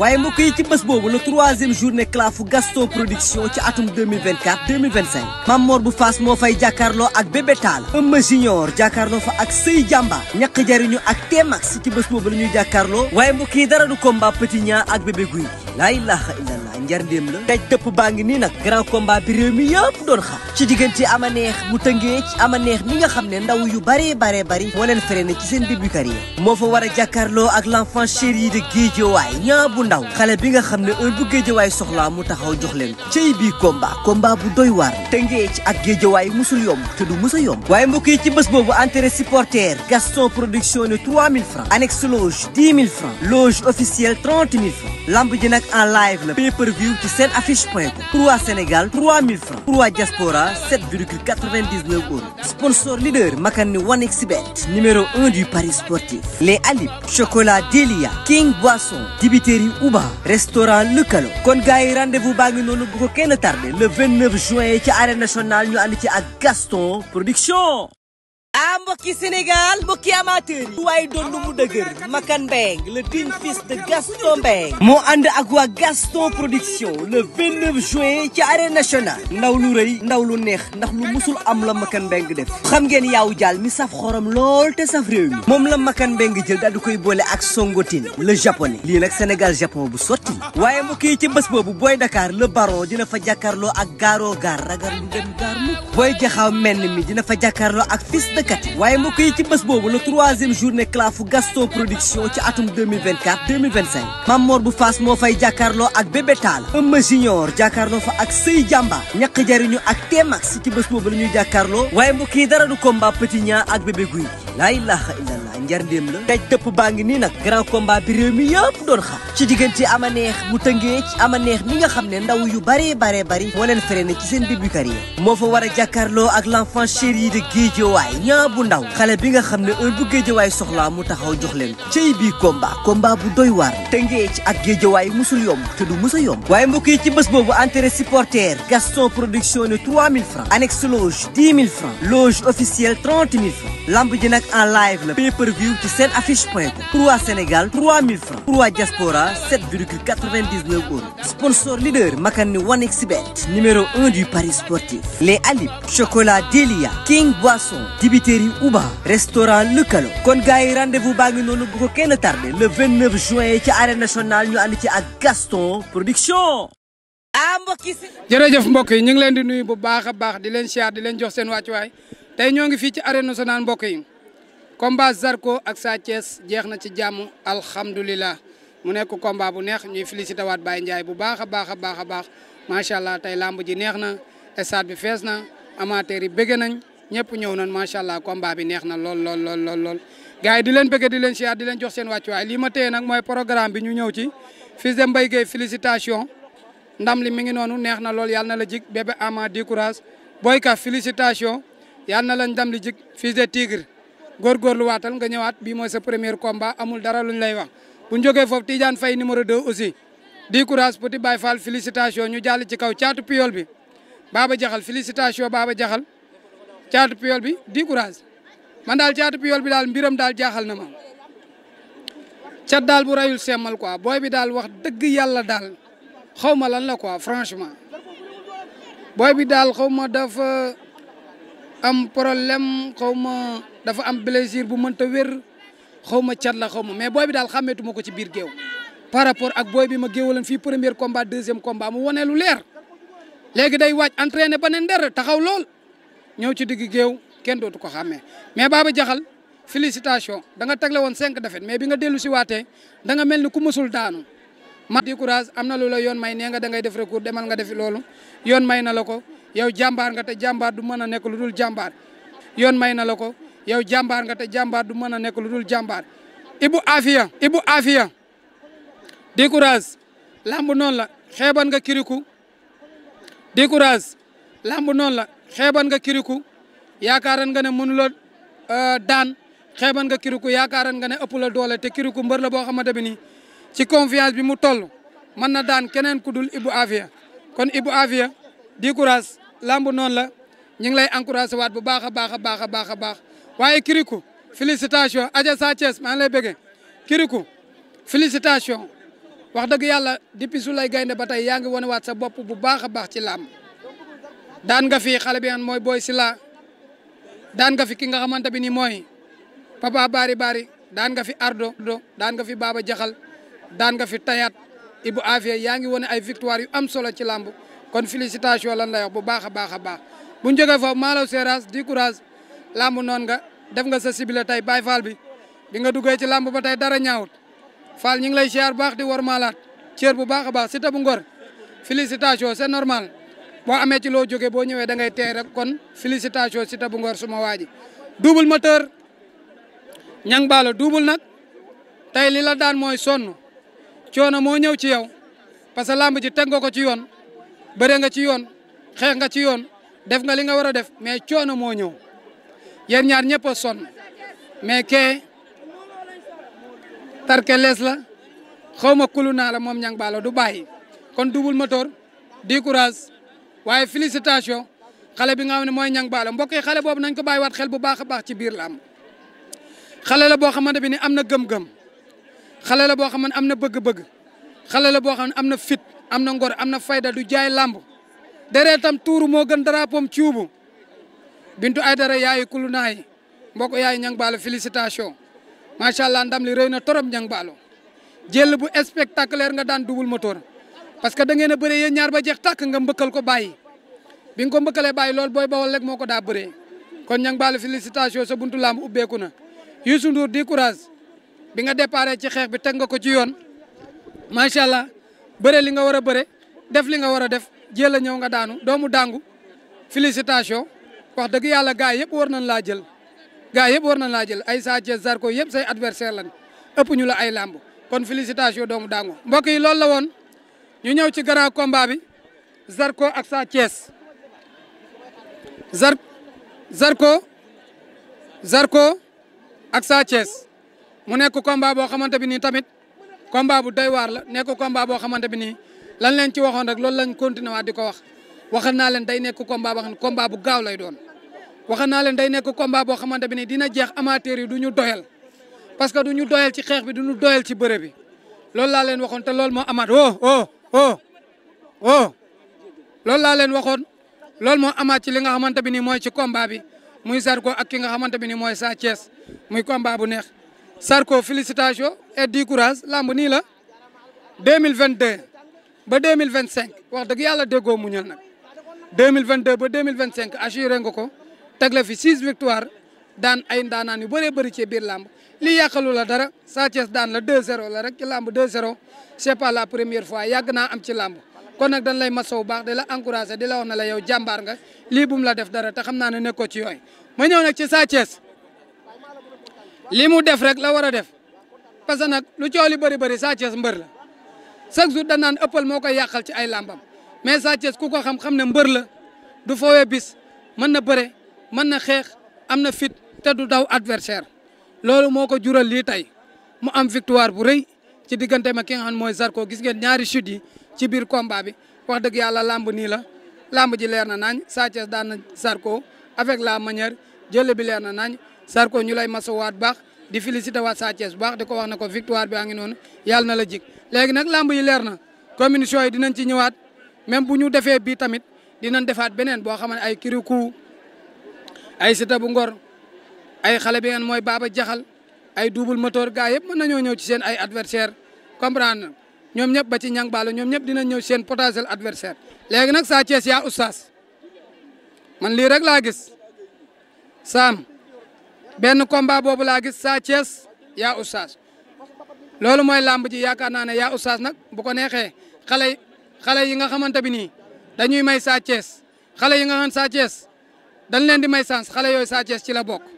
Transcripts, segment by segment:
waaye mbokk yi ci bés boobu le troisième journée clafu Gaston production ci atum 2024 2025 Mame Mor bu Fass moo fay jàkkaarloo ak Bébé Talla Eumeu Junior jàkkaarloo fa ak Sey Jàmbaar ñaq jariñu ak T-Max ci bés boobu la ñuy jàkkaarloo waaye mbokk yi dara du combat Petit Niang ak Bébé Gouy laa ilaha illallah njarndéem la daj dëpp baa ngi nii nag grand combat bi réew mi yëpp doon xam ci diggante ama neex bu tëngee ci ama neex mi nga xam ne ndaw yu bari moo leen freiné ci seen début carrière moo fa war a jàkkaarloo ak l'enfant chéri de Guédiawaye Niang bu ndaw xale bi nga xam ne heure bu Guédiawaye soxlaa mu taxaw jox leen ko cey bii combat bu doy waar tëngee ci ak Guédiawaye musul yomb te du musa yomb waaye mbokk yi ci bés boobu entrée supporter Gaston production ne 3000 francs annexe loge 10 000 francs loge officielle 30 000 francs lamb ji nag en live la pay-per-view ci seen affiche.com pour waa Sénégal 3000 francs pour waa diaspora 7,99 euros sponsor leader Makani 1xBet numéro 1 du Paris sportif les Alib chocolat Delia King Boisson dibiterie Uba restaurant Lëkkalo kon gars yi rendez-vous baa ngi noonu bu ko kenn tardé le 29 juin ci arène nationale ñu ànd ci ak Gaston production mbokki Sénégal mbokki amateur yi waaye doon lu mu dëgër Makan Mbengue le digne fils de Gaston Mbengue moo ànd ak waa Gaston production le 29 juin ci arène nationale ndaw lu rëy ndaw lu neex ndax lu musul am la Makan Mbengue def xam ngeen yaawu jaal mi saf xorom lool te saf réew mi moom la Makan Mbengue jël daal di koy boole ak Songotine le japonais lii nag Sénégal Japon bu sotti waaye mbokki yi ci bés boobu Boy Dakar le baron dina fa jàkkaarloo ak Garo Gar ragar lu dem gaar mu Boy Jaxaw menn mi dina fa jàkkaarloo ak fils de Kati waaye mbokk yi ci bés boobu le troisième journée clafu Gaston production ci atum 2024 2025 Mame Mor bu Fass moo fay jàkkaarloo ak Bébé Talla Eumeu Junior jàkkaarloo fa ak Sey Jàmbaar ñaq jariñu ak T-Max ci bés boobu la ñuy jàkkaarloo waaye mbokk yi dara du combat Petit Niang ak Bébé Gouy laa ilaha illallah njarndéem la daj dëpp baa ngi nii nag grand combat bi réew mi yëpp doon xam ci diggante ama neex bu tëngee ci ama neex mi nga xam ne ndaw yu bari moo leen freiné ci seen début carrière moo fa war a jàkkaarloo ak l'enfant chéri de Guédiawaye Niang bu ndaw xale bi nga xam ne heure bu Guédiawaye soxlaa mu taxaw jox leen ko cey bii combat bu doy waar tëngee ci ak Guédiawaye musul yomb te du musa yomb waaye mbokk yi ci bés boobu entrée supporter Gaston production ne 3000 francs annexe loge 10 000 francs loge officielle 30 000 francs lamb ji nag en live la pay-per-view ci seen affiche.com pour waa Sénégal 3000 francs pour waa diaspora 7,99 euros sponsor leader Makani 1xBet numéro 1 du Paris sportif les Alib chocolat Delia King Boisson dibiterie Uba restaurant Lëkkalo kon gars yi rendez-vous baa ngi noonu bu ko kenn tardé le 29 juin ci arène nationale ñu ànd ci ak Gaston production jërëjëf mbokk yi ñu ngi leen di nuyu bu baax a baax di leen siyaar di leen jox seen wàccuwaay tey ñoo ngi fii ci arène nationale mbokk yi combat Zarko ak Sa Thiès jeex na ci jàmm alhamdulilah mu nekk combat bu neex ñuy félicité waat Baye Ndiaye bu baax a baax a baax a baax macha allah tey lamb ji neex na stade bi fees na amateurs yi bëgg nañ ñëpp ñëw nañ macha allah combat bi neex na lool gars yi di leen bëgg di leen siyaar di leen jox seen wàccuwaay lii ma téye nag mooy programme bi ñu ñëw ci fils de Mbaye Gueye félicitation ndam li mi ngi noonu neex na lool yàlla na la jig bébé ama di courage Boy Ka félicitation yàlla na la ndam li jig fils de Tigre góorgóorlu waatal nga ñëwaat bii mooy sa premier combat amul dara luñ lay wax bu ñu jógee foofu Tidiane Faye numéro 2 aussi di courage Petit Baye Fall félicitation ñu jàll ci kaw caatu piol bi Baba Jaxal félicitation Baba Jaxal caatu piol bi di courage man daal caatu piol bi daal mbiram daal jaaxal na ma cat daal bu rayul semmal quoi booy bi daal wax dëgg yàlla daal xaw ma lan la quoi franchement booy bi daal xaw ma dafa am problème xaw ma dafa am blessure bu mënta wér xaw ma cat la xaw ma mais booy bi daal xàmmeetuma ko ci biir géew par rapport ak booy bi ma géewaloon fii premier combat deuxième combat mu wone lu leer léegi day waaj entraîné ba ne nder taxaw lool ñëw ci digg géew kenn dootu ko xàmmee mais Baba Jaxal félicitation da nga tegle woon 5 défaites mais bi nga dellu si waatee da nga mel ni ku mësul daanu ma di courage am na lu la yoon may nee nga da ngay def recours demal nga defi loolu yoon may na la ko yow jàmbaar nga te jàmbaar du mën a nekk lu dul jàmbaar yoon may na la ko yow jàmbaar nga te jàmbaar du mën a nekk lu dul jàmbaar Ibou Afia di courage lamb noonu la xeeban nga kiriku di courage lamb noonu la xeeban nga kiriku yaakaaran nga ne mënuloo daan xeeban nga kiriku yaakaaran nga ne ëpp la doole te kiriku mbër la boo xamante bi nii ci confiance bi mu toll mën na daan keneen ku dul Ibou Afia kon Ibou Afia di courage lamb noonu la ñu ngi lay encouragé waat bu baax a baax a baax a baax a baax waaye kiriku félicitation Adja Sa Thiès maa ngi lay bëggee kiriku félicitation wax dëgg yàlla depuis su lay gaynde ba tey yaa ngi wane waat sa bopp bu baax a baax ci làmb daan nga fi xale bi mooy Boy Sila daan nga fi ki nga xamante bi ni mooy Papa Bari daan nga fi Ardo daan nga fi Baba Jaxal daan nga fi Tayat Ibou Afia yaa ngi wane ay victoire yu am solo ci làmb kon félicitation lan lay wax bu baax a baax a baax bu ñu jógee foofu Malaw Seras di courage làmb noonu nga def nga sa ciblé tey Baye Fall bi nga duggee ci làmb ba tey dara ñaawut Fall ñu ngi lay ziar baax di war maalaat cër bu baax a baax Siteu bu Ngor félicitation c'est normal boo amee ci loo jógee boo ñëwee da ngay tey rek kon félicitation Siteu bu Ngor suma waa ji double moteur ñang baalo double nag tey li la daan mooy sonn coono moo ñëw ci yow parce que lamb ji teg nga ko ci yoon bëre nga ci yoon xeex nga ci yoon def nga li nga war a def mais coono moo ñëw yéen ñaar ñëpp a sonn mais kee tarke lees la xaw ma kulu naa la moom ñang baalo du bàyyi kon double moteur di courage waaye félicitation xale bi nga xam ne mooy ñang baalo mbokk yi xale boobu nañ ko bàyyi waat xel bu baax a baax ci biir lamb xale la boo xamante bi ni am na gëm-gëm xale la boo xam ne am na bëgg-bëgg xale la boo xam ne am na fit am na ngor am na fayda du jaay lamb deretam tuuru moo gën drapeau cuubu bintu ay dara yaayu kulu naay mbokk yaayu ñang baalo félicitation macha allah ndam li rëy na torop ñang baalo jël bu spectaculaire nga daan double moteur parce que da ngeen a bëree yéen ñaar ba jeex tàkk nga mbëkkal ko bàyyi bi nga ko mbëkkalee bàyyi loolu booy bawal rek moo ko daa bëree kon ñang baalo félicitation sa buntu lamb ubbeeku na Youssou Ndour di courage bi nga déparé ci xeex bi teg nga ko ci yoon macha allah bëre li nga war a bëre def li nga war a def jël la ñëw nga daanu doomu dàngu félicitation wax dëgg yàlla gars yëpp war nañ laa jël gars yëpp war nañ laa jël ay Sa Thiès Zarko yëpp say adversaire lan ëpp ñu la ay làmb kon félicitation doomu dàngu mbokk yi loolu la woon ñu ñëw ci grand combat bi Zarko ak Sa Thiès Zarko ak Sa Thiès mu nekk combat boo xamante bi nii tamit combat bu doy waar la nekk combat boo xamante bi nii lan leen ci waxoon rek loolu lañ continué waat di ko wax waxal naa leen day nekk combat boo xam ne combat bu gaaw lay doon waxal naa leen day nekk combat boo xamante bi nii dina jeex amateur yi du ñu doyal parce que du ñu doyal ci xeex bi du ñu doyal ci bëre bi loolu laa leen waxoon te loolu moo amaat loolu laa leen waxoon loolu moo amaat ci li nga xamante bi nii mooy ci combat bi muy Zarko ak ki nga xamante bi nii mooy Sa Thiès muy combat bu neex Zarko félicitation et du courage lamb nii la 2022 ba 2025 wax dëgg yàlla déggoo muñal nag 2022 ba 2025 assuré nga ko tegle fi 6 victoire daan ay ndaanaan yu bëree bëri ci biir lamb lii yàqalu la dara Sa Thiès daan la 2-0 la rek ci lamb 2-0 c'est pas la première fois yàgg naa am ci lamb kon nag dañ lay masawu baax di la encouragé di la wax ne la yow jàmbaar nga lii bu mu la def dara te xam naa ne nekkoo ci yooyu ma ñëw nag ci Sa Thiès li mu def rek la war a def parce que nag lu coow li bëri Sa Thiès mbër la chaque jour da naan ëppal moo koy yàqal ci ay lambam mais Sa Thiès ku ko xam ne mbër la du foowee bis mën na bëre mën na xeex am na fit te du daw adversaire loolu moo ko jural lii tey mu am victoire bu rëy ci diggante ma ki nga xam mooy Zarko gis ngeen ñaari chute yi ci biir combat bi wax dëgg yàlla lamb nii la lamb ji leer na nañ Sa Thiès daan na Zarko avec la manière jële bi leer na nañ Zarko ñu lay masawaat baax di félicité waat Sa Thiès bu baax di ko wax na ko victoire bi a ngi noonu yàlla na la jik léegi nag lamb yi leer na communication yi dinañ ci ñëwaat même bu ñu defee bii tamit dinañ defaat beneen boo xam ne ay kirikou ay Siteu bu Ngor ay xale bi ngeen mooy Baba Jaxal ay double moteur gars yëpp mën nañoo ñëw ci seen ay adversaire comprendre ñoom ñëpp ba ci ñang baalo ñoom ñëpp dinañ ñëw seen potentiel adversaire léegi nag Sa Thiès yaa oustaz man lii rek laa gis Sam benn combat boobu laa gis Sa Thiès yaa oustaz loolu mooy lamb ji yaakaar naa ne yaa oustaz nag bu ko neexee xale yi nga xamante bi nii dañuy may Sa Thiès xale yi nga xam Sa Thiès dañ leen di may sens xale yooyu Sa Thiès ci la bokk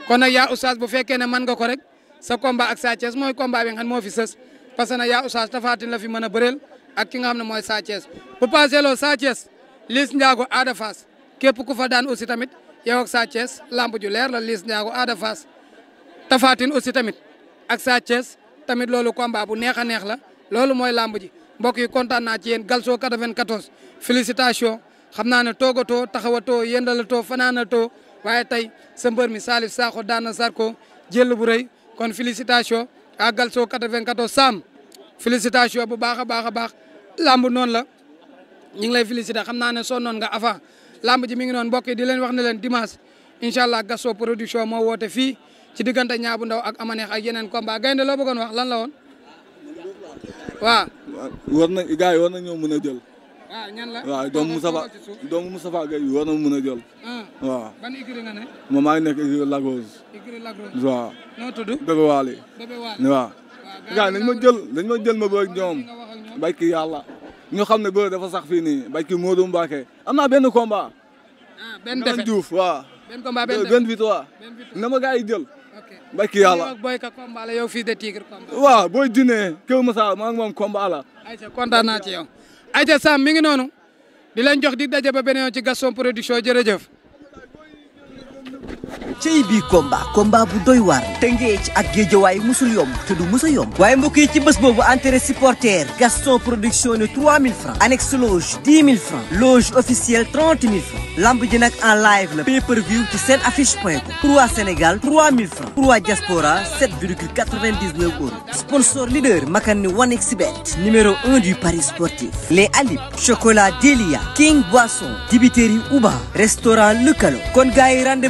kon nag yaa oustaz bu fekkee ne mën nga ko rek sa combat ak Sa Thiès mooy combat bi nga xam moo fi sës parce que nag yaa oustaz Tapha Tine la fi mën a bëreel ak ki nga xam ne mooy Sa Thiès bu passé loo Sa Thiès Liss Ndiago Ada Fass képp ku fa daan aussi tamit yow ak Sa Thiès lamb ju leer la Liss Ndiago Ada Fass Tapha Tine aussi tamit ak Sa Thiès tamit loolu combat bu neex a neex la loolu mooy lamb ji mbokk yi kontaan naa ci yéen Galso 94 félicitations xam naa ne toogatoo taxawatoo yendalatoo fanaanatoo waaye tey sa mbër mi Salif Sakho daan na Zarko jël bu rëy kon félicitations à Galso 94 Sam félicitation bu baax a baax a baax lamb noonu la ñu ngi lay féliciter xam naa ne sonnoon nga avant lamb ji mi ngi noonu mbokk yi di leen wax ne leen dimanche incha allah Gaston production moo woote fii ci diggante Niang bu Ndaw ak Amaneex ak yeneen combat gaynde loo bëggoon wax lan la woon waaw. war na gars yi war nañoo mën a jël. waaw ñan la waaw doomu Moustapha Gueye bi war na mën a jël. waaw. ban écurie nga ne. moom maa ngi nekk écurie Lagos. écurie Lagos. waaw. noo tudd. Bébé Waly. Bébé Waly waaw. gars yi dañ ma jël ma bëgg ñoom. bayki yàlla. ñu xam ne bëre dafa sax fii nii bayki Modou Mbacké am naa benn combat. benn défaite Diouf waaw. benn combat benn victoire. na ma gars yi jël. bayki yàlla boy ka combat la yow fils de Tigre combat. waaw booy jinne Kër Massa maa ngi moom combat la. ayca kontaan naa ci yow. ayca Sam mi ngi noonu di leen jox di daje ba beneen yoon ci Gaston production jërëjëf. cey bii combat bu doy waar Tëngéej ak Géejawaay musul yomb te du musa yomb waaye mbokk yi ci bés boobu entrée supporter Gaston production ne 3000 francs annexe loge 10 000 francs loge officielle 30 000 francs lamb ji nag en live la pay-per-view ci seen affiche.com pour waa Sénégal 3000 francs pour waa diaspora 7,99 euros sponsor leader Makani 1xBet numéro 1 du paris sportif les Alib chocolat Delia King Boisson dibiterie Uba restaurant Lukalo kon gars yi rendez-vous